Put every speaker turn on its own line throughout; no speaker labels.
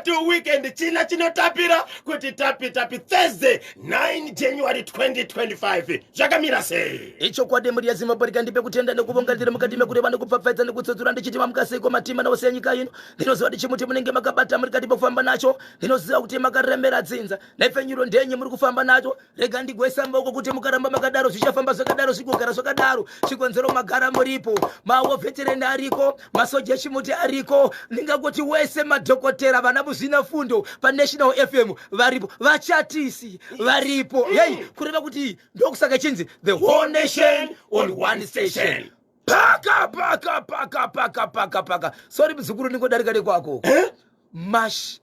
Chitatu weekend, china chinotapira kuti tapi tapi. Thursday 9 January 2025, zvakamira sei?
Ichokwadi, mhuri yeZimbabwe, ndipe kutenda nekuvonga. Ndiri mukati mekureva nekupfapfaidza nekutsotsora ndichiti mamukaseiko matima naose enyika ino. Ndinoziva kuti chimuti munenge makabata, muri kati pekufamba nacho. Ndinoziva kuti makaremera dzinza nepfenyuro ndenyu, muri kufamba nacho. Rega ndigwesa maoko kuti mukaramba makadaro zvichafamba zvakadaro, zvigogara zvakadaro. Chikonzero magara muripo, mawar veteran ariko, masoja echimuti ariko, ndingangoti wese, madhokotera, vana muzvina fundo paNational FM varipo, vachatisi varipo. Hei, kureva kuti ndokusaka chinzi the whole nation on one station. Paka paka paka paka paka paka. Sorry muzukuru, ndingodarika nekwako.
Eh?
Mash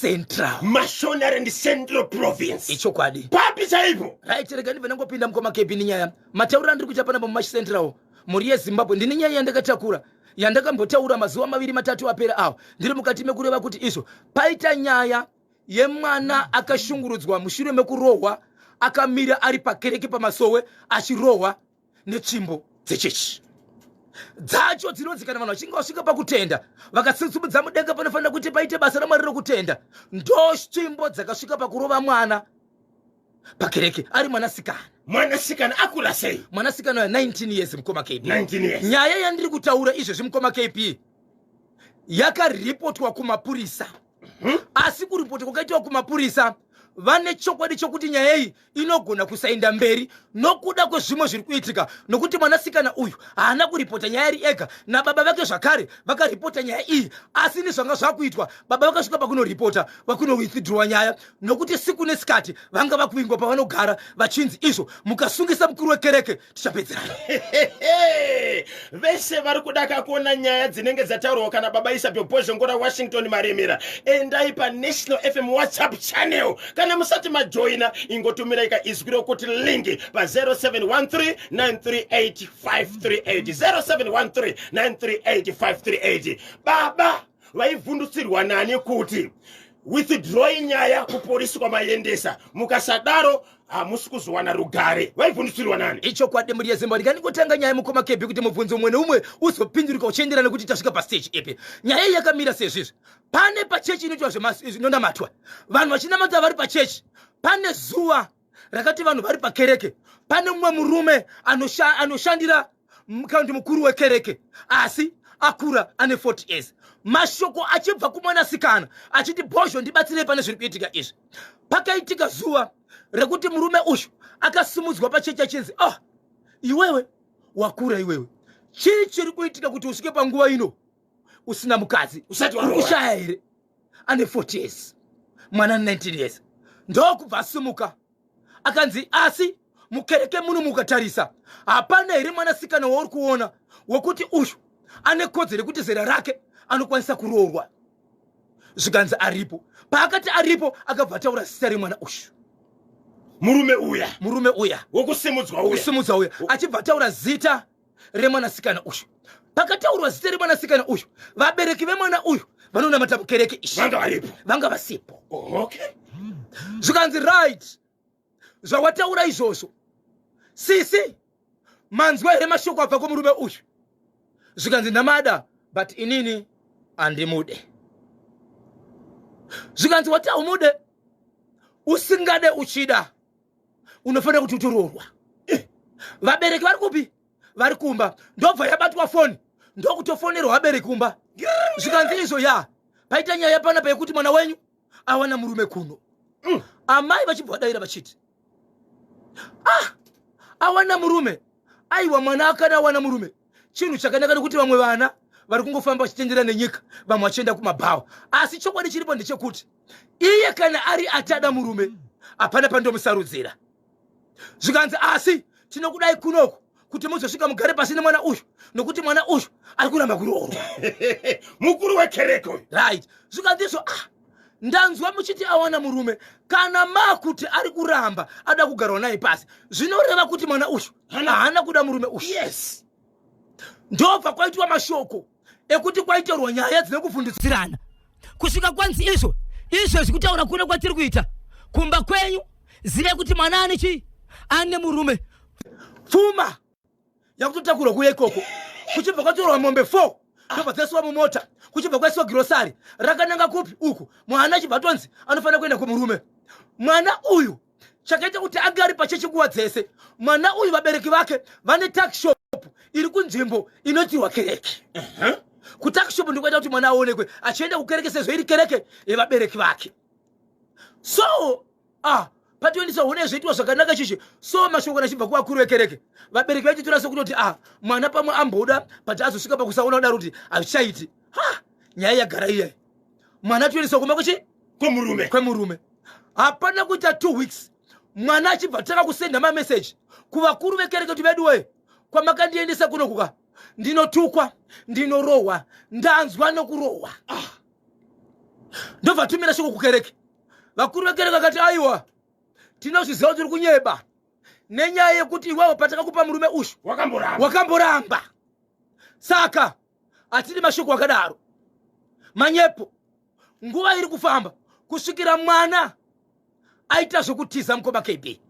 Central.
Mashonaland Central Province.
Ichokwadi.
Papi chaipo?
Right, rega ndibve ndangopinda, mukoma Kebi, nenyaya. Matauriro andiri kuita panapa muMash Central, mhuri yeZimbabwe, ndine nyaya yandakatakura yandakambotaura mazuva 2 3 apera awo. Ndiri mukati mekureva kuti izvo paita nyaya yemwana akashungurudzwa mushure mekurohwa akamira ari pakereke pamasowe, achirohwa netsvimbo dzechechi dzacho dzinonzi kana vanhu vachinge vasvika pakutenda, vakatsutsumudza mudenga, panofanira kuti paite basa raMwari rokutenda. Ndo tsvimbo dzakasvika pakurova mwana pakereke, ari mwanasikana.
Mwanasikana akura sei?
Mwanasikana wa 19 years, mukoma KB.
19 years.
Nyaya yandiri kutaura izvezvi, mukoma KB, yakaripotwa kumapurisa. Asi kuripota kwakaitwa kumapurisa, vane chokwadi chokuti nyaya iyi inogona kusaenda mberi nokuda kwezvimwe zviri kuitika, nokuti mwanasikana uyu haana kuripota nyaya iri ega, nababa vake zvakare vakaripota nyaya iyi. Asi nezvanga zvakuitwa, baba vakasvika pakunoripota, vakunowithdrawa nyaya, nokuti siku nesikati vanga vakuvingwa pavanogara, vachinzi izvo mukasungisa mukuru wekereke tichapedzerana.
Vese vari kudaka kuona nyaya dzinenge dzataurwa kana baba Isabel Bozhongora Washington Maremera, endai paNational FM WhatsApp channel. Kana musati majoina, ingotumirai kaizwi rokuti link pa0713 938 538, 0713 938 538. Baba vaivhundutsirwa nani kuti withdrawai nyaya kupolisi kwamaendesa, mukasadaro hamusi kuzowana rugare? Vaivhundutsirwa nani?
Ichokwadi, mhuri yeZimbabwe, ndikandingotanga nyaya, mukoma Kebi, kuti mubvunzo umwe neumwe uzopindurika uchienderana nekuti tasvika pastage ipi. Nyaya iyi yakamira sezvizvi: pane pachechi inoitwa zvinonamatwa, vanhu vachinamata vari pachechi. Pane zuva rakati vanhu vari pakereke, pane mumwe murume anoshandira kana kuti mukuru wekereke, asi akura, ane 40 years. Mashoko achibva kumwanasikana achiti, "Bhozho, ndibatsirei pane zviri kuitika izvi." Pakaitika zuva rekuti murume uyu akasimudzwa pachechi achinzi, "Oh, iwewe wakura iwewe, chii chiri kuitika kuti usvike panguva ino usina mukadzi?"
Usati
Uri
waroora.
kushaya here? Ane 40 years, mwana 19 years. Ndokubva asimuka akanzi, "Asi mukereke muno mukatarisa, hapana here mwanasikana wauri kuona wekuti uyu ane kodzero yekuti zera rake anokwanisa kuroorwa?" Zvikanzi aripo. Paakati aripo, akabva ataura zita remwana uyu.
Murume uya.
Murume uya.
Wokusimudzwa uya.
Kusimudza uya, achibva ataura zita remwanasikana uyu. Pakataurwa zita remwanasikana uyu, vabereki vemwana uyu vanonamata mukereke ishi
vanga varipo?
Vanga vasipo.
Oh, okay.
Zvikanzi, "Right, zvawataura izvozvo, sisi, manzwa here mashoko abva kumurume uyu?" Zvikanzi, "Ndamada, but inini handimude." Zvikanzi, "Wati haumude? Usingade uchida, unofanira kuti utoroorwa." Vabereki vari kupi? Vari kumba. Ndobva yabatwa foni, ndokutofonerwa vabereki kumba. Zvikanzi izvo, ya paita nyaya panapa yekuti mwana wenyu awana murume kuno. Amai vachibva vadavira vachiti, "Ah, awana murume? Aiwa, mwana akana awana murume chinhu chakanaka, nekuti vamwe vana vari kungofamba vachitendera nenyika, vamwe vachienda kumabhawa. Asi chokwadi chiripo ndechekuti iye kana ari atada murume, hapana pandomusarudzira." Zvikanzi, "Asi tinokudai kunoku kuti muzosvika mugare pasi nemwana uyu, nokuti mwana uyu ari kuramba kuroorwa."
Mukuru wekereke uyu.
Right. Zvikanzi izvo, "Ah, ndanzwa muchiti awana murume. Kana makuti ari kuramba, ada kugarwa naye pasi, zvinoreva kuti mwana uyu haana kuda murume uyu." Ndobva kwaitwa mashoko ekuti kwaitaurwa nyaya dzine kuvhundutsirana, kusvika kwanzi izvo, izvezvi kutaura kuno kwatiri kuita, kumba kwenyu zive kuti mwana ane chii, ane murume. Pfuma yakutotakurwa kuya ikoko, kuchibva kwatorwa mombe 4. Ndobva dzaisiwa mumota, kuchibva kwaisiwa girosari rakananga kupi uku. Mwana achibva atonzi anofanira kuenda kumurume. Mwana uyu chakaita kuti ange ari pachechi nguva dzese, mwana uyu vabereki vake vane tuckshop iri kunzvimbo inoitirwa kereke. Kutuckshop ndikuita kuti mwana aonekwe achienda kukereke, sezvo iri kereke yevabereki vake. So patoendesa hone zvoitwa zvakanaka chichi. So mashoko kana achibva kuvakuru vekereke, vabereki vachitora sekutoti mwana pamwe amboda, but azosvika pakusaona kudaro kuti hazvichaiti. Ha, nyaya yagara iyayi. Mwana atoendeswa kumba kuchi
kwemurume.
Kwemurume. Hapana kuita 2 weeks, mwana achibva tanga kusenda mameseji kuvakuru vekereke kuti, "Veduwe, kwamakandiendesa kuno kuka ndinotukwa, ndinorohwa, ndanzwa nokurohwa." Ndobva tumira shoko kukereke. Vakuru vekereke vakati, "Aiwa, tinozviziva kuti uri kunyeba nenyaya yekuti iwewe patakakupa murume uyu
wakamboramba."
Wakamboramba, saka hatidi mashoko akadaro, manyepo. Nguva iri kufamba kusvikira mwana aita zvokutiza. Mukoma KB,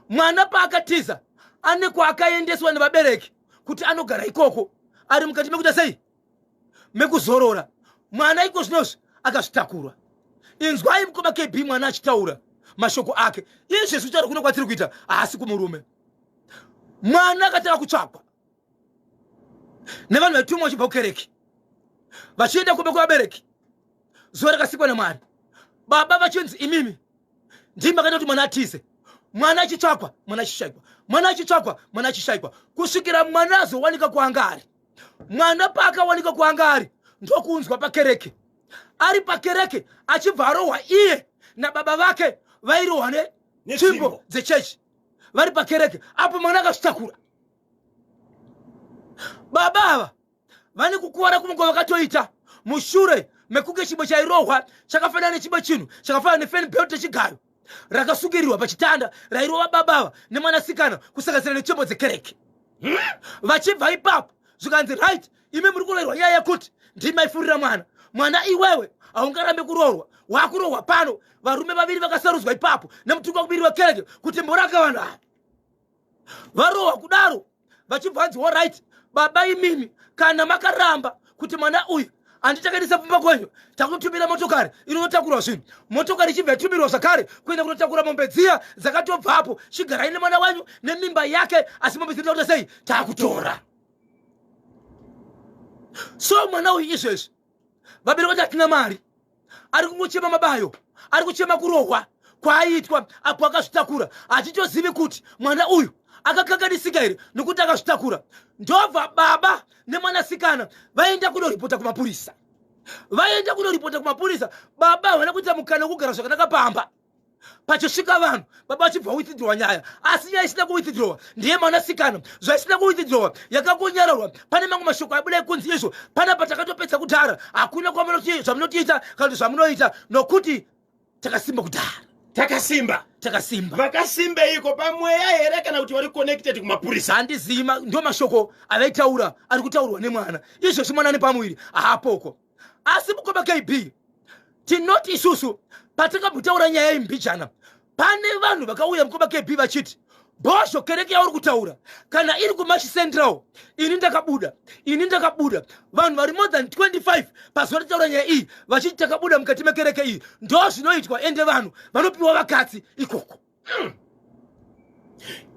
mwana paakatiza, ane kwaakaendeswa nevabereki kuti anogara ikoko, ari mukati mekuita sei, mekuzorora. Mwana iko zvinozvi akazvitakurwa. Inzwai, mukoma KB, mwana achitaura mashoko ake izvezvi. Kutaura kuno kwatiri kuita, haasi kumurume. Mwana akatanga kutsvagwa nevanhu vaitumwa vachibva kukereke vachienda kumba kwevabereki zuva rakasikwa naMwari. Baba vachinzi, "Imimi ndimi makaita kuti mwana atize." Mwana achitsvagwa, mwana achishaikwa, mwana achitsvagwa, mwana achishaikwa, kusvikira mwana azowanika kwaanga ari. Mwana paakawanika kwaanga ari, ndokuunzwa pakereke. Ari pakereke achibva arohwa iye nababa vake, vairohwa netsvimbo
Netsvimbo.
dzechechi vari pakereke apo. Mwana akazvitakura. Baba ava vane kukuvara kumwe kwavakatoita mushure mekunge chimwe chairohwa chakafanana nechimwe chinhu chakafanana nefan belt yechigayo rakasungirirwa pachitanda, rairova baba ava nemwanasikana, kusanganisira netsvimbo dzekereke. Vachibva ipapo zvikanzi, "Right, imi muri kuroverwa nyaya yekuti ndimaifurira mwana. Mwana iwewe haungarambe kuroorwa, wakurohwa pano." Varume vaviri vakasarudzwa ipapo nemutungamiri wekereke kuti mboranga vanhu ava varohwa kudaro. Vachibva vanzi, "Alright, baba imimi, kana makaramba kuti mwana uyu handitakaendesa pumba kwenyu, takutotumira motokari inonotakurwa zvinhu." Motokari ichibva yatumirwa zvakare kuenda kunotakura mombe dziya dzakatobvapo. "Chigarai nemwana wenyu nemimba yake, asi mombe dzinoita sei, taakutora." So mwana uyu izvezvi vabereki vati hatina mari, ari kungochema mabayo, ari kuchema kurohwa kwaaitwa apo akazvitakura. Hatitozivi kuti mwana uyu akakanganisika here nokuti akazvitakura. Ndobva baba nemwanasikana vaenda kunoripota kumapurisa. Vaenda kunoripota kumapurisa, baba havana kuita mukana wekugara zvakanaka pamba. Pachisvika vanhu, baba vachibva withdrawa nyaya, asi nyaya isina kuwithdrawa ndiye mwanasikana. Zvaisina kuwithdrawa, yakangonyararwa. Pane mamwe mashoko abuda ekunzi izvo panapa takatopedza kudhara, hakuna zvamunotiita kana kuti zvamunoita, nokuti takasimba kudhara.
Takasimba.
Takasimba.
Vakasimbeiko, pamweya here kana kuti vari connected kumapurisa?
Handizima, ndo mashoko avaitaura ari kutaurwa nemwana izvozvi. Mwana nepamuviri haapoko. Asi mukoma KB, tinoti isusu patingambotaura nyaya yembijana, pane vanhu vakauya, mukoma KB, vachiti, "Bhozho, kereke yauri kutaura kana iri kuMash Central, ini ndakabuda, ini ndakabuda." Vanhu vari more than 25 pazuva ritaura nyaya iyi vachiti, "Takabuda mukati mekereke iyi, ndo zvinoitwa, ende vanhu vanopiwa vakadzi ikoko."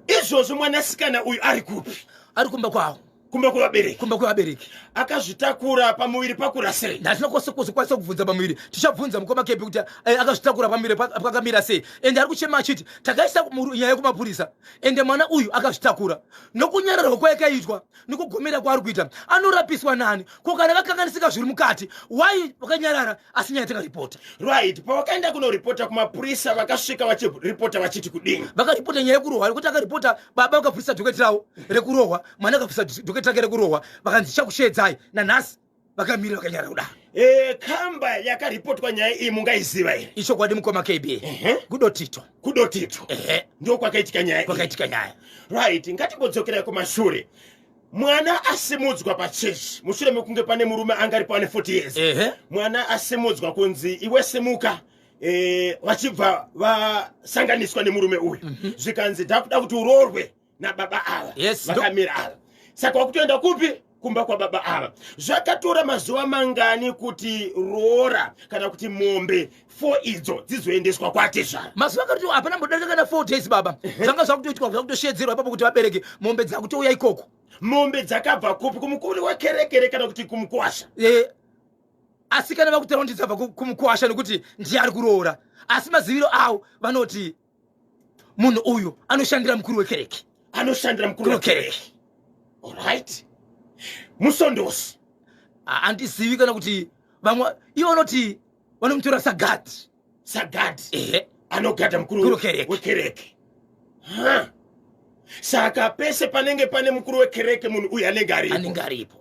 Izvozvo mwanasikana uyu ari kupi?
Ari kumba kwavo.
Kumba kwevabereki?
Kumba kwevabereki.
Akazvitakura pamuviri pakura sei?
Ndatina kuzokwanisa kubvunza pamuviri. Tichabvunza mukoma Kepi kuti akazvitakura pamuviri pakamira sei. Ende ari kuchema achiti takaisa nyaya yekumapurisa, ende mwana uyu akazvitakura. Nokunyararwa kwayakaitwa nekugomera kwaari kuita, anorapiswa nani? Ko kana vakanganisika zviri mukati, wai vakanyarara asi nyaya takaripota?
Right, pawakaenda kunoripota kumapurisa, vakasvika vachiripota vachiti kudini?
Vakaripota nyaya yekurohwa, nekuti akaripota baba vakabvisa dhoketi ravo rekurohwa, mwana akabvisa dhoketi rake rekurohwa. Vakanzi, "Chakusheedzai." Nanhasi vakamira vakanyara kudaro.
Kamba yakaripotwa nyaya iyi mungaiziva here?
Ichokwadi, mukoma KB. Kudotito.
Kudotito?
Ehe.
Ndo kwakaitika nyaya iyi.
Kwakaitika nyaya.
Right, ngatimbodzokerai kumashure. Mwana asimudzwa pachechi mushure mekunge pane murume anga aripo ane 40 years. Mwana asimudzwa kunzi, "Iwe simuka," vachibva vasanganiswa nemurume uyu, zvikanzi, "Ndakuda kuti uroorwe nababa ava." Vakamira ava. Saka wakutoenda kupi? kumba kwababa ava. Zvakatora mazuva mangani kuti roora kana kuti mombe 4 idzo dzizoendeswa kwatezvara?
Mazuva akati hapana mbodarika kana 4 days baba. Zvanga zvakutoitwa, zvakutoshedzerwa ipapo kuti vabereki mombe dzakutouya ikoko.
Mombe dzakabva kupi? Kumukuru wekerekere kana kuti kumukwasha?
Asi kana vakutaura kuti dzabva kumukwasha nekuti ndiye ari kuroora, asi maziviro avo vanoti munhu uyu anoshandira mukuru wekereke.
Anoshandira mukuru wekereke. Alright, musondosi.
Handizivi kana kuti vamwe ivo vanoti vanomutora sagadhi.
Sagadhi?
Ehe.
Anogadha mukuru wekereke. Saka pese panenge pane mukuru wekereke, munhu uyu anenge aripo.
Anenge aripo.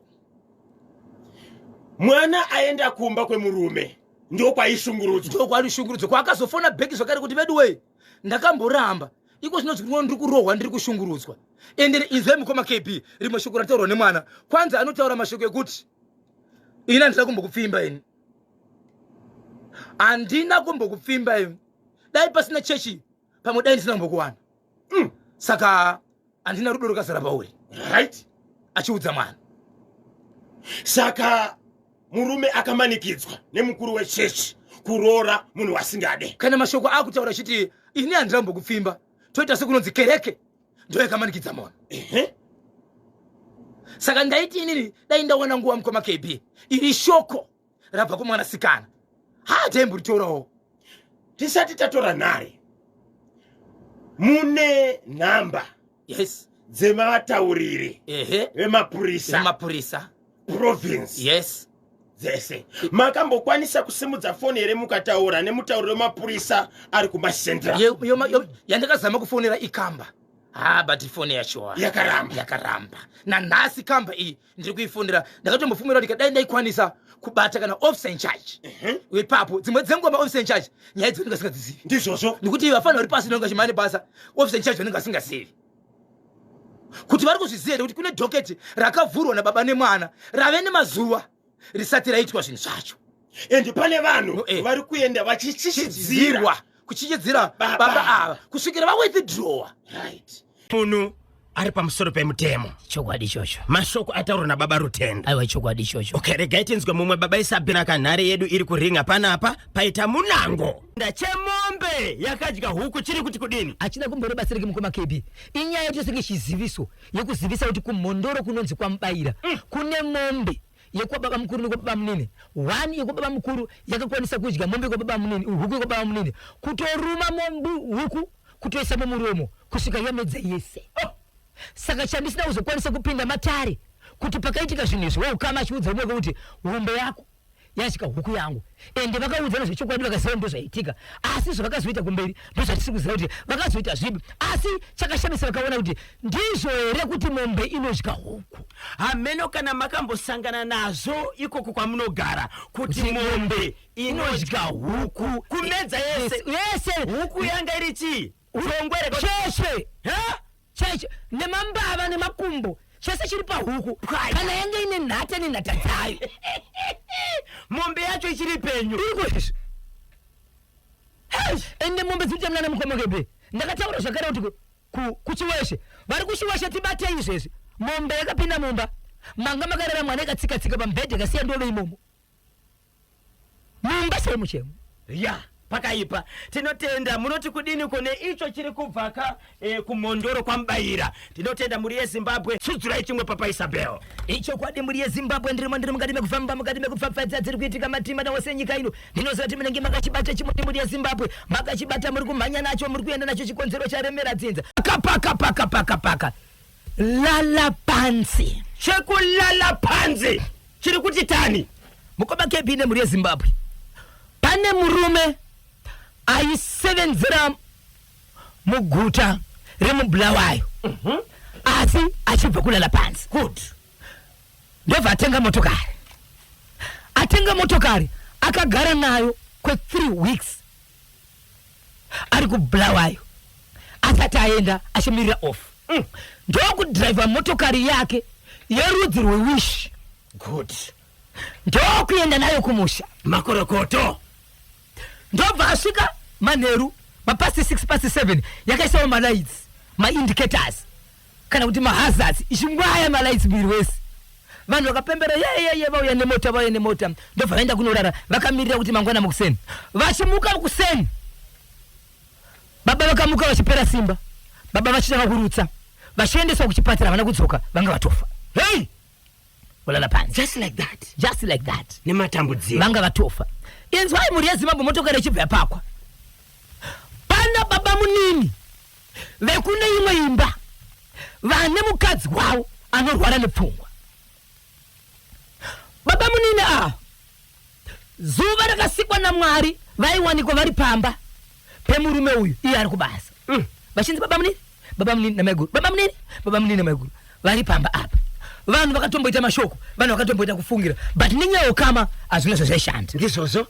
Mwana aenda kumba kwemurume, ndokwaishungurudzwa.
Ndokwaishungurudzwa, kwaakazofona bheki zvakare kuti vedu wei, ndakamboramba, iko zvino zvino ndiri kurohwa, ndiri kushungurudzwa. Ende inzwai mukoma KB, rimwe shoko rataurwa nemwana, kwanzi anotaura mashoko ekuti ini handina kumbokupfimba, ini handina kumbokupfimba ini, dai pasina chechi pamwe dai ndisina kumbokuwana. Saka handina rudo rwakazara pauri. Achiudza mwana.
Saka murume akamanikidzwa nemukuru wechechi kuroora munhu wasingade.
Kana mashoko akutaura achiti ini handina kumbokupfimba, toita sekunonzi kereke ndo yakamanikidza munhu. Saka ndaiti inini dai ndawana nguva, mukoma KB, iri shoko rabva kumwanasikana hataimboritorawo.
Tisati tatora nhare, mune nhamba?
Yes.
Dzemavatauriri vemapurisa?
Vemapurisa.
Province?
Yes.
Dzese makambokwanisa kusimudza foni here mukataura nemutauriri wemapurisa ari kumaCentral?
Yandakazama kufonera ikamba ha, but foni yacho
yakaramba.
Yakaramba. Nanhasi kamba iyi ndiri kuifonera. Ndakatombofumira kuti dai ndaikwanisa kubata kana officer in charge ipapo. Dzimwe dzenguva maofficer in charge nyaya idzi vanenge vasingadzizivi.
Ndizvozvo.
Nekuti vafana vari pasi vanenge vachimhanya basa, officer in charge vanenge vasingazivi kuti vari kuzviziva here kuti kune docket rakavhurwa nababa nemwana rave nemazuva risati raitwa zvinhu zvacho.
And pane vanhu
No, eh.
vari kuenda vachichichidzira.
Zirwa kuchichidzira
Baba.
baba ava kusvikira vawithdrawa.
Right, munhu ari pamusoro pemutemo.
Chokwadi ichocho.
Mashoko ataurwa nababa Rutendo.
Aiwa, chokwadi ichocho.
Okay, regai tinzwe mumwe. Baba Isabhira, kanhare yedu iri kuringa panapa, paita munango ndachemombe yakadya huku, chiri kuti kudini?
Achida kumborebatsireki mukoma KB, inyaya yacho senge chiziviso yekuzivisa kuti kumhondoro kunonzi kwaMubayira kune mombe yekwababa mukuru nekwababa munini. One yekwababa mukuru yakakwanisa kudya mombe yekwababa munini, huku yekwababa munini, kutoruma mombe huku, kutoisa mumuromo kusvika yamedza yese. Oh! Saka chandisina kuzokwanisa kupinda matare kuti pakaitika zvinhu izvi, weukama achiudza umwe kuti mombe yako yasvika huku yangu, ende vakaudzana zvechokwadi, vakaziva ndo zvaitika, asi zvavakazoita kumberi ndozvatisi kuziva kuti vakazoita zvipi. Asi chakashamisa, vakaona kuti ndizvo here kuti mombe inodya huku?
Hameno kana makambosangana nazvo ikoko kwamunogara kuti mombe inodya huku kumedza yese.
Yese.
Huku yanga iri chii, urongwere?
Cheshe.
Ha?
Cheshe nemambava nemakumbo, chese chiri pahuku.
Kwai.
Kana yange ine nhata nenhata dzayo.
Mombe yacho ichiri penyu?
Iri kuizvi. Ende mombe dziri munana mukoma KB, ndakataura zvakare kuti kuChiweshe, vari kuChiweshe tibatei izvezvi, mombe yakapinda mumba manga makarara mwana, ikatsika-tsika pamubhedha, ikasiya ndove imomo mumba chaimo chaimo.
Ya, pakaipa. Tinotenda. Munoti kudini kune icho chiri kubva ka kumhondoro kwaMubayira? Tinotenda, mhuri yeZimbabwe. Tsudzurai chimwe, Papa Isabel.
Ichokwadi, mhuri yeZimbabwe, ndirimo, ndiri mukati mekufamba, mukati mekupfapfaidza dziri kuitika matima nawose enyika ino. Ndinoziva kuti munenge makachibata chimwe, mhuri yeZimbabwe, makachibata, muri kumhanya nacho, muri kuenda nacho. Chikonzero charemera dzinza, paka paka paka paka lala pansi.
Chekulala panze chiri kuti tani?
Mukoma KB nemhuri yeZimbabwe, pane murume aisevenzera muguta remuBulawayo, asi achibva kulala pansi.
Good.
Ndobva atenga motokari. Atenga motokari, akagara nayo kwe3 weeks ari kuBulawayo asati aenda, achimirira off. Ndokudhiraivha motokari yake yerudzi rweWish.
Good.
Ndokuenda nayo kumusha.
Makorokoto.
Ndobva asvika manheru, mapast 6, past 7, yakaisawo malights, maindicators kana kuti mahazards, ichingwaya malights muviri wese. Vanhu vakapembera yeyeye, vauya nemota, vauya nemota, ndobva vaenda kunorara vakamirira kuti mangwana mukuseni. Vachimuka kuseni, baba vakamuka vachipera simba, baba vachitanga kurutsa, vachiendeswa kuchipatara, havana kudzoka, vanga vatofa.
Hey!
Volala panze.
Just like that.
Just like that.
Nematambudziko.
Vanga vatofa. Inzwai mhuri yeZimbabwe, motokari ichibva yapakwa. Pana baba munini vekune imwe imba vane mukadzi wavo anorwara nepfungwa. Baba munini ava zuva rakasikwa naMwari vaiwanikwa vari pamba pemurume uyu, iye ari kubasa. Vachinzi baba munini, baba munini namaiguru, baba munini, baba munini namaiguru vari pamba apa. Vanhu vakatomboita mashoko, vanhu vakatomboita kufungira, but nenyaya yokama hazvina zvazvaishanda.
Ndizvozvo.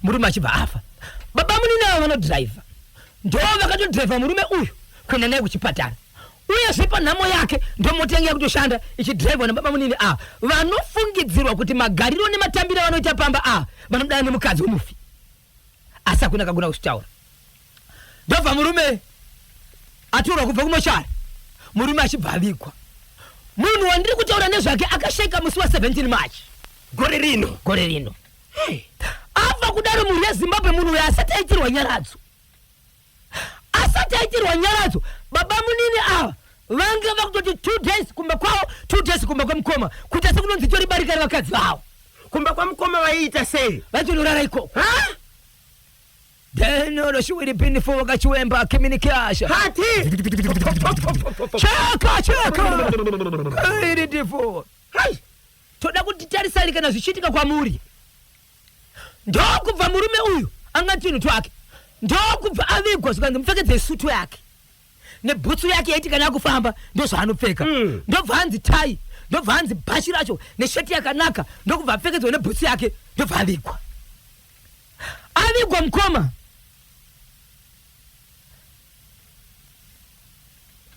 Murume achibva afa, baba munini ava vanodhiraivha ndo vakatodhiraivha murume uyu kuenda naye kuchipatara. Uyezve panhamo yake ndomota yange yakutoshanda ichidhiraivhwa nababa munini ava vanofungidzirwa kuti magariro nematambiro avanoita pamba ava vanodana nemukadzi wemufi, asi hakuna akagona kuzvitaura. Ndobva murume atorwa kubva kumochari, murume achibva avigwa. Munhu wandiri kutaura nezvake akashaika musi wa17 March
gore rino.
Gore rino.
Hey.
Afa kudaro, mhuri yeZimbabwe, munhu uyo asati aitirwa nyaradzo, asati aitirwa nyaradzo, baba munini ava vange vakutoti 2 days kumba kwavo, 2 days kumba kwemukoma, kuita sekunonzi tori barika revakadzi vavo.
Kumba kwamukoma vaiita sei?
Vaitonorara ikoko.
Ha?
Denolo shiwiri pinifo wakachiwemba kiminikiasha.
Hati.
Cheka cheka iritifo.
Hai.
Toda kuti tarisai kana zvichiitika kwamuri. Ndokubva murume uyu anga tunhu twake, ndokubva avigwa, zvikanzi mupfekedzei sutu yake nebhutsu yake yaiti kana akufamba ndozvaanopfeka. Ndobva hanzi tai, ndobva hanzi bhachi racho nesheti yakanaka, ndokubva apfekedzwa nebhutsu yake, ndobva avigwa. Avigwa mukoma,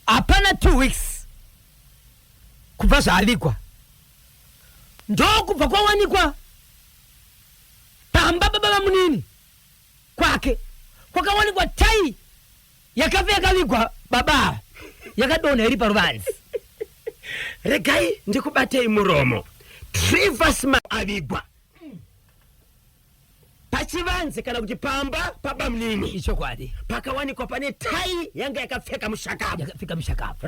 hapana 2 weeks kubva zvaavigwa, ndokubva kwawanikwa pamba baba vamunini kwake kwakawanikwa tai yakafa yakavigwa baba ava yakadonha iri paruvanzi.
Regai ndikubatei muromo. Trivers avigwa pachivanze kana kuti pamba pabamunini.
Ichokwadi.
Pakawanikwa pane tai yanga yakapfeka mushakabvu.
Yakapfeka mushakabvu.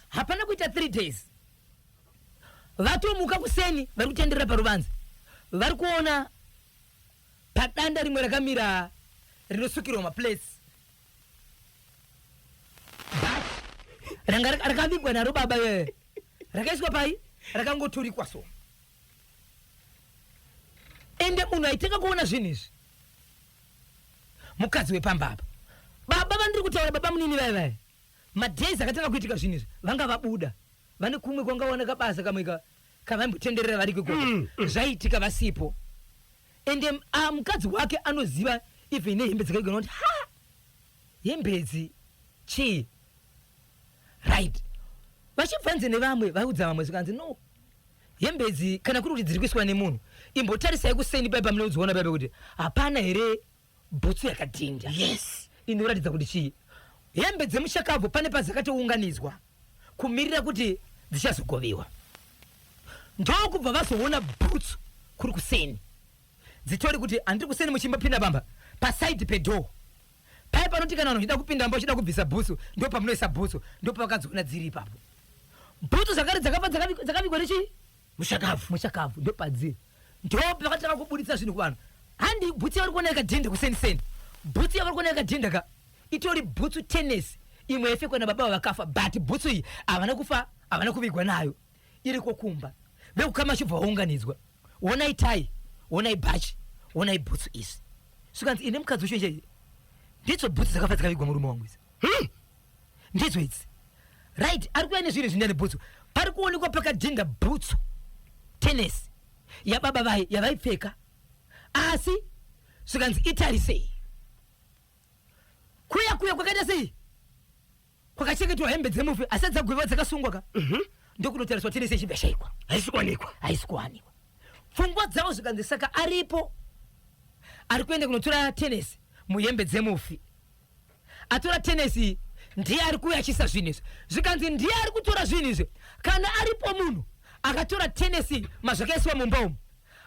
Hapana kuita 3 days, vatomuka kuseni vari kutenderera paruvanze, vari kuona padanda rimwe rakamira rinosukirwa maplates ranga rakavigwa naro baba ve, rakaiswa pai, rakangoturikwa so. Ende munhu aitenga kuona zvinhu izvi mukadzi wepamba apa. Baba vandiri kutaura, baba munini vaya vaya, madays akatanga kuitika zvinhu izvi vanga vabuda, vane kumwe kwangawana kabasa kamwe kavaimbotenderera variko ikoko. Zvaitika vasipo. Ende mukadzi wake anoziva even nehembe dzakaigona kuti ha, hembedzi chii, right? Vachibvanze nevamwe, vaudza vamwe, zvikanzi no, hembedzi kana kuri kuti dziri kuiswa nemunhu, imbotarisai kuseni pai pamunodziona paipa kuti hapana here bhutsu yakadhinda inoratidza kuti chii, hembe dzemushakabvu pane padzakatounganidzwa kumirira kuti dzichazogoviwa. Ndokubva vazoona bhutsu kuri kuseni dzitori kuti handiri kuseni muchimbopinda pamba pasaidi pedoor pai panoti kana vanhu vachida kupinda mba vachida kubvisa bhutsu ndo pamunoisa bhutsu. Ndo pavakadziona dziri ipapo bhutsu zvakare dzakafa dzakavigwa nechii?
Mushakabvu.
Mushakabvu ndo padziri. Ndo pakatanga kubuditsa zvinhu kuvanhu. Handi bhutsu yavari kuona yakadhinda kuseni seni, bhutsu yavari kuona yakadhinda ka, itori bhutsu tenesi imwe yaipfekwa nababa vakafa, but bhutsu iyi havana kufa, havana kuvigwa nayo, iriko kumba. Vekukama chibva vaunganidzwa, onai tai, onai bhachi, onai bhutsu izvi. Zvikanzi ine mukadzi ucho nje, ndidzo bhutsu dzakafa dzakavigwa murume wangu idzi. Ndidzo idzi, right? Ari kuuya nezvinhu izvi nebhutsu, pari kuonekwa pakadhinda bhutsu tenesi yababa vai yavaipfeka. Asi zvikanzi itarisei kuya kuya kwakaita sei kwakachengetwa hembe dzemufi asi dzagwiva dzakasungwa ka, ndokunotariswa tenesi ichibva yashaikwa.
Haisi kuwanikwa.
Haisi kuwanikwa. Pfungwa dzavo zvikanzi saka aripo ari kuenda kunotora tenesi muhembe dzemufi, atora tenesi ndiye ari kuuya achiisa zvinhu izvi. Zvikanzi ndiye ari kutora zvinhu izvi kana aripo munhu. Akatora tenesi mazvakaiswa mumba umu,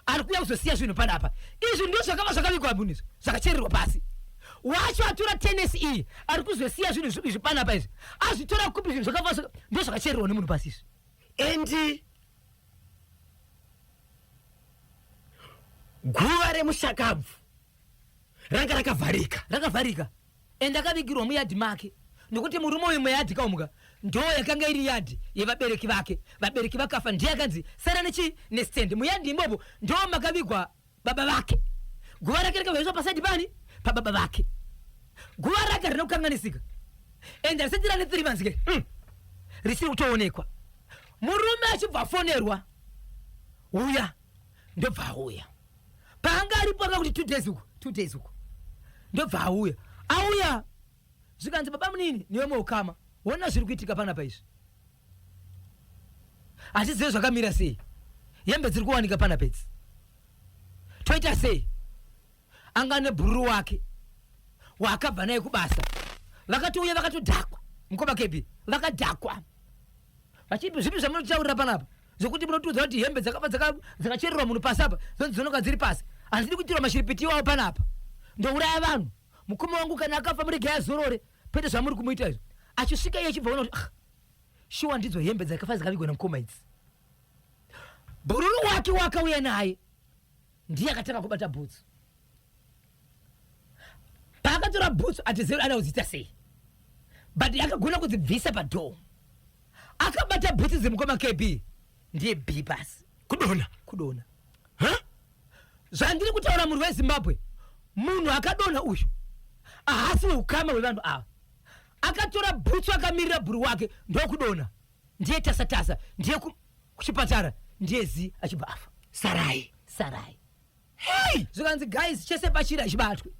ari kuuya kuzosiya zvinhu panapa. Izvi ndizvo zvakava zvakavigwa munhu izvi, zvakachererwa pasi. Wacho atora tenesi iyi ari kuzosiya zvinhu izvi panapa izvi. Azvitora kupi zvinhu zvakafa ndizvo zvakachererwa nemunhu pasi izvi.
And guva remushakabvu ranga rakavharika.
Rakavharika and akavigirwa muyadhi make nokuti murume uyu muyadhi kaumuka ndo yakanga iri yadhi yevabereki vake. Vabereki vakafa ndiye akanzi sara nechi nestand muyadhi imomo ndo makavigwa baba vake. Guva rake rakavhaiswa pasaidi pani pababa vake. Guva rake harina kukanganisika and harisati rane 3 months ke risiri kutoonekwa. Murume achibva afonerwa uya ndobva auya. Paanga aripo anga kuti 2 days uku, 2 days uku ndobva auya. Auya zvikanzi baba munini newe moukama wona zviri kuitika panapa izvi, hatizive zvakamira sei, hembe dziri kuwanika panapa idzi, toita sei? Anga nebhururu wake waakabva naye kubasa, vakatouya vakatodhakwa mukoma kebi, vakadhakwa vachipi zvipi zvamunotaurira panapa zvekuti munotiudza kuti hembe dzakafa dzakachererwa munhu pasi apa dzonzi dzonoka dziri pasi. Handidi kuitirwa mashiripiti iwawo panapa, ndouraya vanhu. Mukoma wangu kana akafa muregai azorore, kwete zvamuri kumuita izvo. Achisvika iye achibva ona kuti ah, shuwa ndidzo hembe dzakafa dzakavigwa namukoma idzi. Bhururu wake wakauya naye ndiye akatanga kubata bhutsu. Paakatora bhutsu atizivi ada kudziita sei, but akagona kudzibvisa padhoo. Akabata bhutsu dzemukoma KB ndiye B pasi
kudonha
kudonha.
Huh?
Zvandiri kutaura murwi weZimbabwe, munhu akadonha uyu ahasi weukama hwevanhu ava. Akatora bhutsu akamirira bhuru wake ndokudonha, ndiye tasa tasa, ndiye kuchipatara, ndiye zi achibva afa.
Sarai.
Sarai.
Hey!
Zvikanzi guys, chese pachiri achibatwe,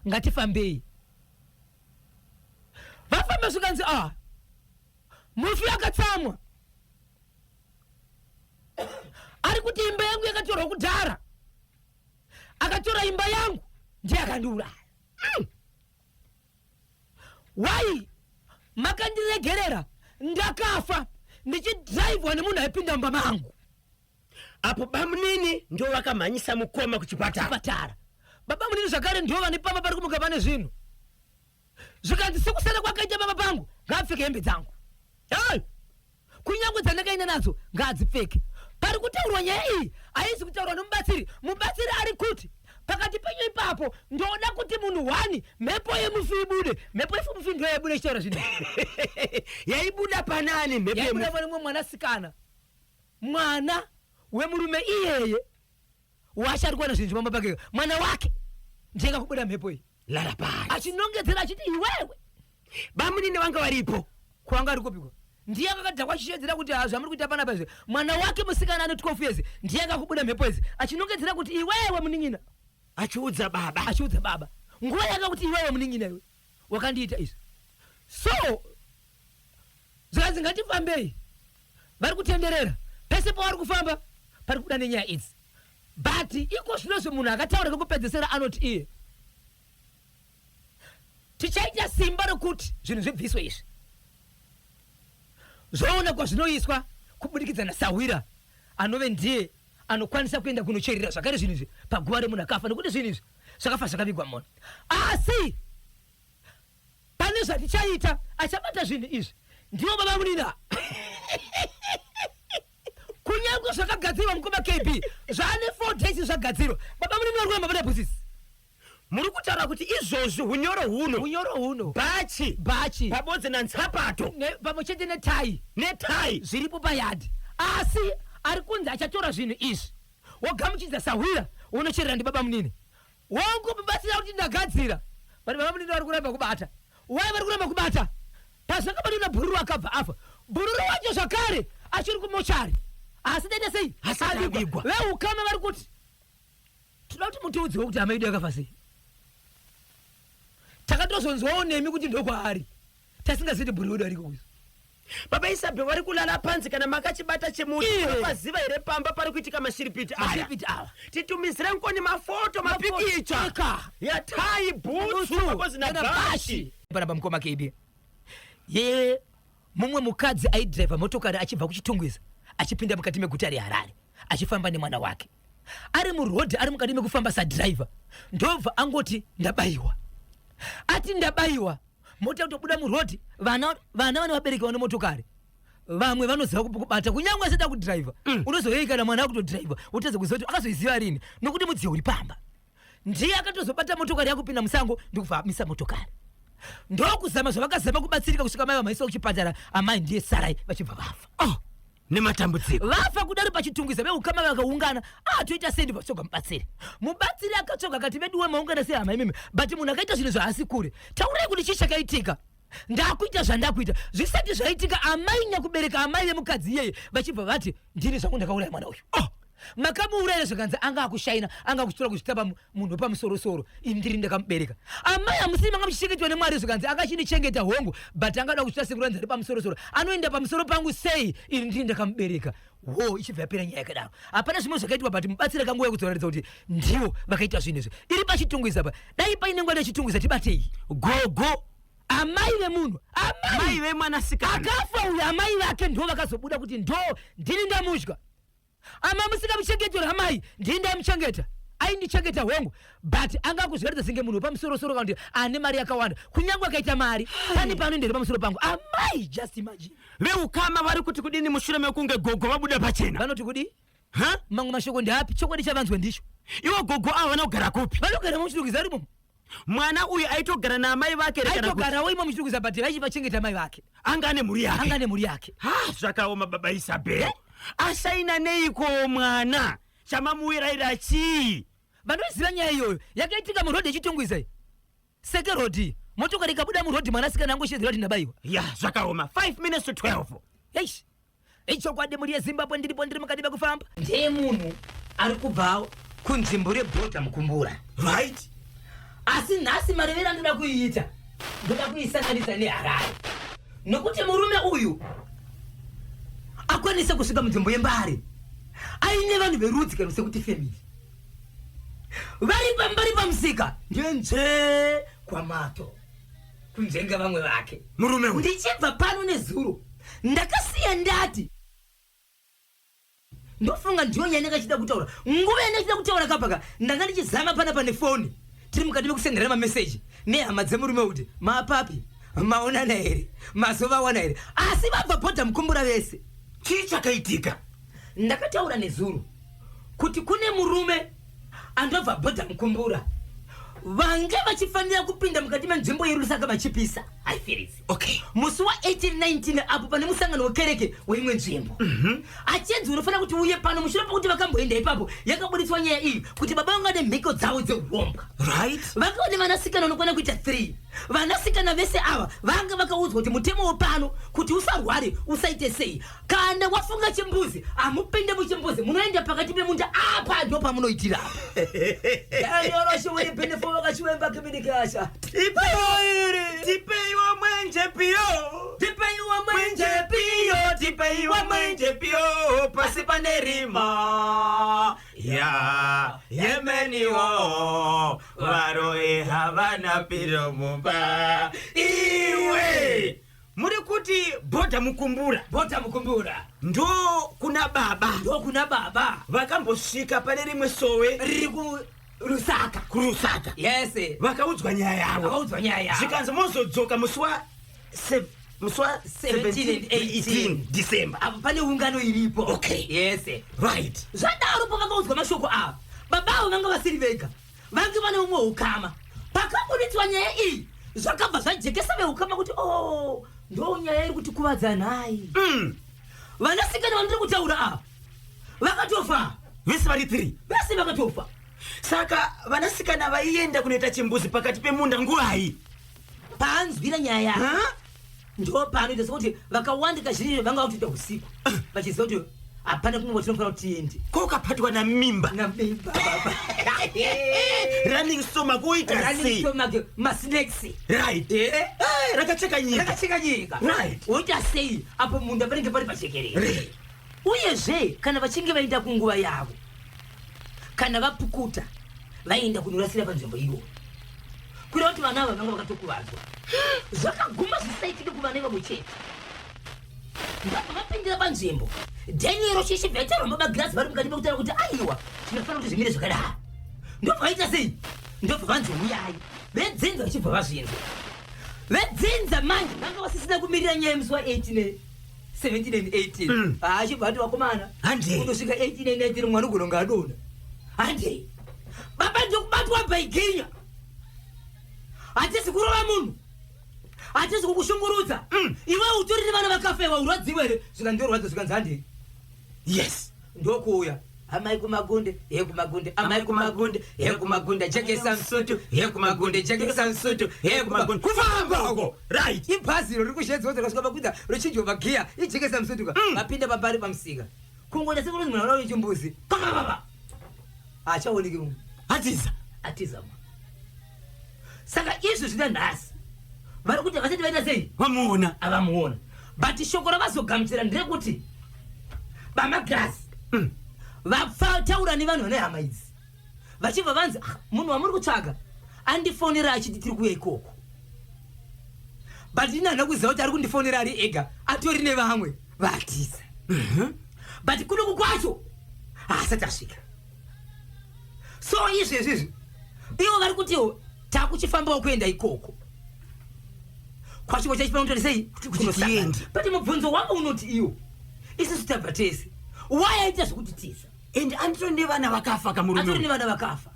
ngatifambei. Vafamba zvikanzi ah, mufi akatsamwa, ari kuti imba yangu yakatorwa kudhara, akatora imba yangu ndiye akandiuraya. Why makandiregerera ndakafa ndichidhiraivwa nemunhu aipinda mumba mangu?
Apo bamunini ndo vakamhanyisa mukoma kuchipatara.
Chipatara. Baba munini zvakare ndo vane pamba pari kumuka pane zvinhu. Zvikanzi sekusara kwakaita baba pangu ngaapfeke hembe dzangu.
Hey!
Kunyangwe dzandakaenda nadzo ngaadzipfeke. Pari kutaurwa nyaya iyi haizi kutaurwa nomubatsiri. Mubatsiri ari kuti pakati penyu ipapo ndoda kuti munhu one mhepo yemufi ibude. Mhepo yemufi ndiyo yaibuda ichitaura zvinhu.
Yaibuda panani mhepo
Yaibuda
yemufi?
pane mumwe mwanasikana, mwana wemurume iyeye wacho ari kuwana zvinhu zvipamba pake, mwana wake ndiye akakubuda mhepo iyi.
Lara pasi.
Achinongedzera achiti iwewe.
Bamunini vanga varipo.
Kwanga ari kupiko? Ndiye akakadhakwa achishedzera kuti ha zvamuri kuita panapa izvi. Mwana wake musikana ane 12 years ndiye akakubuda mhepo idzi achinongedzera kuti iwewe munin'ina.
Achiudza baba.
Achiudza baba. Nguva yakakuti iwewe munin'ina iwe wakandiita izvi. So zvikanzi ngatifambei, vari kutenderera pese pavari kufamba pari kubuda nenyaya idzi. But iko zvinozvi munhu akataura kekupedzesera anoti iye tichaita simba rekuti zvinhu zvibviswe izvi zvoonekwa zvinoiswa kubudikidza nasahwira anove ndiye anokwanisa kuenda kunocherera zvakare zvinhu izvi paguva remunhu akafa, nekuti zvinhu izvi zvakafa zvakavigwa mona. Asi pane zvatichaita, achabata zvinhu izvi ndivo baba munina. Kunyangwe zvakagadzirwa mukoma KB zvaane 4 days zvagadzirwa, baba munini vari kuramba vane bhusisi.
Muri kutaura kuti izvozvi hunyoro huno,
hunyoro huno,
bhachi,
bhachi
pabodzi nanzapato
pamwe chete netai,
netai
zviripo payadhi, asi ari kunzi achatora zvinhu izvi wogamuchidza sahwira wonocherera ndibaba munini wangu mubatsira kuti ndagadzira, but baba munini vari kuramba kubata. Why vari kuramba kubata? Pazvakabatwa nabhururu akabva afa. Bhururu wacho zvakare achiri kumochari, asi daita sei?
Asati avigwa.
Veukama vari kuti toda kuti mutiudzewo kuti hama yedu yakafa sei. Takatozonzwawo nemi kuti ndokwaari, tasingazivi kuti bhururu wedu ariko kuizvo.
Baba Isabel vari kulala panzi kana makachibata chemuti
Iye.
unopaziva here pamba pari kuitika mashiripiti aya?
Mashiripiti awa.
Titumizire ngoni mafoto mapikicha
Eka.
yatai bhutsu pamodzi nabhachi.
Panapa mukoma KB ye mumwe mukadzi aidhiraivha motokari achibva kuChitungwiza. Achipinda mukati meguta reHarare achifamba nemwana wake, ari murodhi, ari mukati mekufamba sadhiraivha, ndobva angoti ndabayiwa. Ati ndabayiwa, mota kutobuda murodhi. Vana vana vane vabereki vane motokari, vamwe vanoziva kubata kunyange asati akudhiraivha. Unozoyei kana mwana akutodhiraivha, wotadza kuziva kuti akazoiziva rini, nokuti mudziyo uri pamba. Ndiye akatozobata motokari yakupinda musango, ndikubva amisa motokari, ndokuzama zvavakazama kubatsirika kusvika mai vamhaiswa kuchipatara. Amai ndiye sarai vachibva vafa.
Oh, nematambudziko.
Vafa kudaro paChitungwiza, veukama vakaungana. Ah, toita sei? Ndibva mubatsiri. Mubatsiri akatsvaga akati, veduwe, maungana sehama imimi, but munhu akaita zvinhu zvaasi kure, taurai kuti chii chakaitika. Ndakuita zvandakuita zvisati zvaitika. Amai nyakubereka, amai vemukadzi iyeye, vachibva vati, ndini zvangu ndakauraya mwana uyu. Oh, makamuurayira? Zvakanzi anga akushaina, anga akuchitora kuzvitapa munhu wepamusorosoro. Ini ndiri ndakamubereka. Amai, hamusiri manga muchichengetwa neMwari? Zvikanzi anga achindichengeta, hongu, but angada kuzvita sekuranzi ari pamusorosoro, anoenda pamusoro pangu sei? Ini ndiri ndakamubereka. Wo, ichibva yapera nyaya yakadaro. Hapana zvimwe zvakaitwa, but mubatsiri akanguva yekudzoraridza kuti ndiwo vakaita zvinhu izvi. Iri paChitungwiza pa, dai paine nguva yeChitungwiza tibatei.
Gogo.
Amai vemunhu, amai
mai vemwanasikana
akafa uyu, amai vake ndo vakazobuda kuti ndo ndini ndamudya. Ama musingamuchengeteri amai, ndini ndaimuchengeta, aindichengeta, hongu, but anga kuzviratidza senge munhu wepamusorosoro kana kuti ane mari yakawanda. Kunyange akaita mari, pane paanoendere pamusoro pangu amai? Just imagine.
Veukama vari kuti kudini mushure mekunge gogo vabuda pachena?
Vanoti kudii?
Ha?
Mamwe mashoko ndeapi? Chokwadi chavanzwa ndicho.
Ivo gogo ava vanogara kupi?
Vanogara muChitungwiza arimo.
Mwana uyu aitogara naamai vake here kana kuti
Aitogarawo imo muChitungwiza, but vaichivachengeta mai vake.
Anga ane mhuri yake?
Anga ane mhuri yake.
Ha, zvakaoma. Baba Isabel ashaina neiko mwana? Chamamuwiraira chii?
Vanoziva nyaya iyoyo yakaitika murodhi yeChitungwiza iyi, Seke rodhi. Motokari ikabuda murodhi, mwanasikana angoshedzera kuti ndabayiwa.
Ya, zvakaoma. 5 minutes to 12.
Eish, ichokwadi. Mhuri yeZimbabwe, ndiripo, ndiri mukati mekufamba. Ndeye munhu ari kubva kunzvimbo rebhodha Mukumbura. Asi nhasi marevero andoda kuiita, ndoda kuisanganisa neHarare, nokuti murume uyu akwanise kusvika munzvimbo yeMbare aine vanhu verudzi kana sekuti family vari pambari pamusika ndenzve kwamato kunzvenga vamwe vake.
Murume uyu.
Ndichibva pano nezuro ndakasiya ndati ndofunga ndiyo nyaya ndanga kutaura. Nguva yandachida kutaura kapaka, ndanga ndichizama pana pane foni, tiri mukati mekusenderana mameseji nehama dzemurume kuti mapapi, maonana here, mazuva awana here, asi vabva bhodha Mukumbura vese.
Chii chakaitika?
Ndakataura nezuro kuti kune murume andobva bhodha Mukumbura vange vachifanira kupinda mukati menzvimbo yeRusaka vachipisa Highfields musi wa18 19 apo pane musangano wekereke weimwe nzvimbo. Achinzi unofanira kuti uye pano mushure pokuti vakamboenda ipapo. Yakabuditswa nyaya iyi kuti baba vanga nemhiko dzavo dzeurombwa. Vakava nevanasikana vanokwana kuita 3. Vanasikana vese ava vanga vakaudzwa kuti mutemo wepano kuti usarware, usaite sei, kana wafunga chimbuzi hamupinde muchimbuzi, munoenda pakati pemunda apa, ndo pamunoitira apa.
Tipeiwo mwenje piyo.
Tipeiwo
mwenje piyo, tipeiwo mwenje piyo, pasi pane rima ya yemeniwo, varoi havana piro mumba. Iwe, muri kuti bhodha Mukumbura?
Bhodha Mukumbura.
Ndo kuna baba.
Ndo kuna baba.
Vakambosvika pane rimwe sowe
riri kuRusaka.
KuRusaka.
Yes.
Vakaudzwa nyaya yavo.
Vakaudzwa nyaya yavo.
Zvikanzi mozodzoka musi wa
17 and
18 December.
Apo pane ungano iripo. Yes. Zvadaro, pavakaudzwa mashoko ava, baba avo vanga vasiri vega, vange vane umwe ukama. Pakabuditswa nyaya iyi, zvakabva zvajekesa veukama kuti o oh, ndo nyaya iri kuti kuvadza nhai. Vanasikana vandiri kutaura ava vakatofa.
Vese vari 3?
Vese vakatofa.
Saka vanasikana vaienda kunoita chimbuzi pakati pemunda nguvai?
Paanzwira nyaya yavo,
Ha?
ndo paanoita sekuti vakawanda kazhinji vanga vakutoita usiku, vachiziva kuti hapana kumwe kwatinofanira kuti tiende.
Ko ukapatwa namimba?
Namimba, baba.
Running stomach woita
running
sei?
Stomach, masnacks.
Eh, rakacheka nyika.
Rakacheka nyika. Woita sei apo munda panenge pari pachekerere? Uyezve kana vachinge vaenda kunguva yavo, kana vapukuta, vaienda kunorasira panzvimbo iyoyo, kureva kuti vana ava vanga vakatokuvadzwa. Zvakaguma zvisaitike kuvana ivavo chete. Ndobva vapindira panzvimbo. Daniel chichibva yataurwa mabagirazi vari mukati mekutaura kuti aiwa tinofanira kuti zvimire zvakadaro. Ndobva vaita sei? Ndobva vanzi huyai. Vedzinza vachibva vazvinzwa. Vedzinza manje vanga vasisina kumirira nyaya yemusi wa 18 17 and 18. Achibva ati vakomana.
Handei.
Kundosvika 18 and 19 mwana ugona kunge adonha. Handei. Baba ndikubatwa bhaiginya. Hatisi kurova munhu. Hatisi kukushungurudza. Iwe utori nevana vakafa iwe urwadziwe here? Zvikandorwadza zvikanzi handei. Ndokuuya. Amai kumagunde, he kumagunde, amai kumagunde, he kumagunde, jekesa musutu, he kumagunde, jekesa musutu, he kumagunde. Kufamba uko. Ibhazi iro riri kushedzwa kuti rakasvika pakuita rochinjwa magiya, ijekesa musutu ka. Vapinda pambari pamusika. Kungoita sekuti munhu anoona chimbuzi. Papapapa. Hachaoneki munhu.
Atiza.
Atiza munhu. Saka izvi zvina nhasi. Vari kuti vasati vaita sei?
Vamuona.
Avamuona. But shoko ravazogamuchira nderekuti bamagirazi vataura nevanhu vane hama idzi vachibva vanzi "Ah, munhu wamuri kutsvaga andifonera achiti tiri kuuya ikoko, but ini handina kuziva kuti ari kundifonera ari ega, atori nevamwe vatiza, but kunoku kwacho haasati asvika. So izvezvi izvi ivo vari kutiwo takuchifambawo kuenda ikoko kwacho chachifana kutori sei kunosangana.
Tiende.
But mubvunzo wangu unoti iwo isusu tabva tese, why aita zvekutitiza?
And anditori nevana vakafa kamurume
Atori
uyu.
nevana vakafa,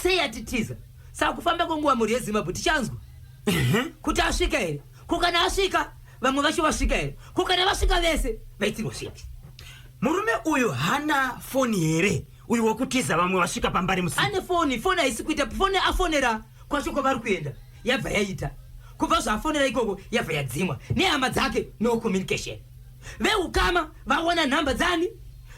sei atitiza? Saka kufamba kwenguva, mhuri yeZimbabwe, tichanzwa kuti asvika here. Ko kana asvika, vamwe vacho vasvika here? Ko kana vasvika vese, vaitirwa zvipi?
Murume uyu hana foni here, uyu wekutiza vamwe vasvika pambari musika?
Ane foni. Foni haisi kuita. Foni afonera kwacho kwavari kuenda yabva yaita, kubva zvaafonera ikoko yabva yadzimwa nehama dzake, no communication. Veukama vawana nhamba dzani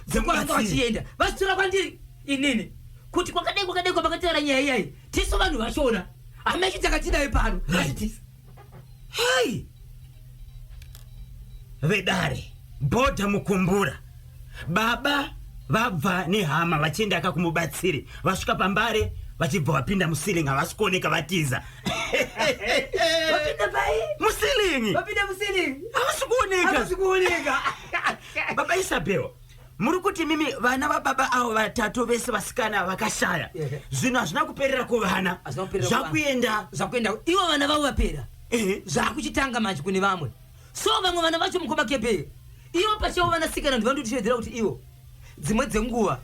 dzekwavanga vachienda, vachitora kwandiri inini kuti kwakadai kwakadai kwavakataura nyaya iyayi, tisu vanhu vachona, hama yacho takatinayo pano vachitisa.
Hei, vedare, bhodha mukumbura, baba vabva nehama vachienda kakumubatsiri, vasvika pambare vachibva vapinda muceiling, havasi kuoneka, vatiza.
Vapinda pai?
Muceiling.
Vapinda muceiling.
Havasi kuoneka.
Havasi kuoneka.
Baba Isabel, muri kuti mimi vana vababa avo vatatu vese vasikana vakashaya. Zvinhu hazvina kuperera kuvana.
Hazvina kuperera kuvana.
Zvakuenda.
Zvakuenda ivo vana vavo vapera. Zvakuchitanga manje kune vamwe. So vamwe vana vacho, mukoma Kepe, ivo pachavo vanasikana ndivanototisvedzera kuti ivo dzimwe dzenguva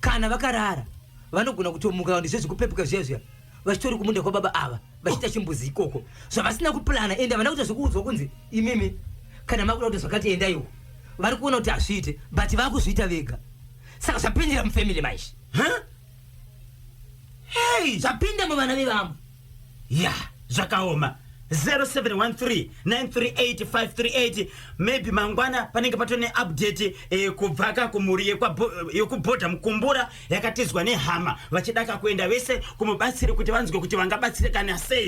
kana vakarara vanogona kutomuka vanhu izvezvi kupepuka zviya zviya vachitori kumunda kwababa ava vachiita chimbuzi ikoko zvavasina kuplana, ende havana kuita zvekuudzwa kunzi imimi kana makuda kuti zvakati endaiwo. Vari kuona kuti hazviite, but vakuzviita vega. Saka zvapindira mufamily manje.
Huh? Hey.
Zvapinda muvana vevamwe.
Ya, zvakaoma. 0713 938 538. Maybe mangwana panenge patone neupdate kubva ka kumhuri yekubhodha mukumbura yakatizwa nehama vachidaka kuenda vese kumubatsiri kuti vanzwe kuti vangabatsirikana sei.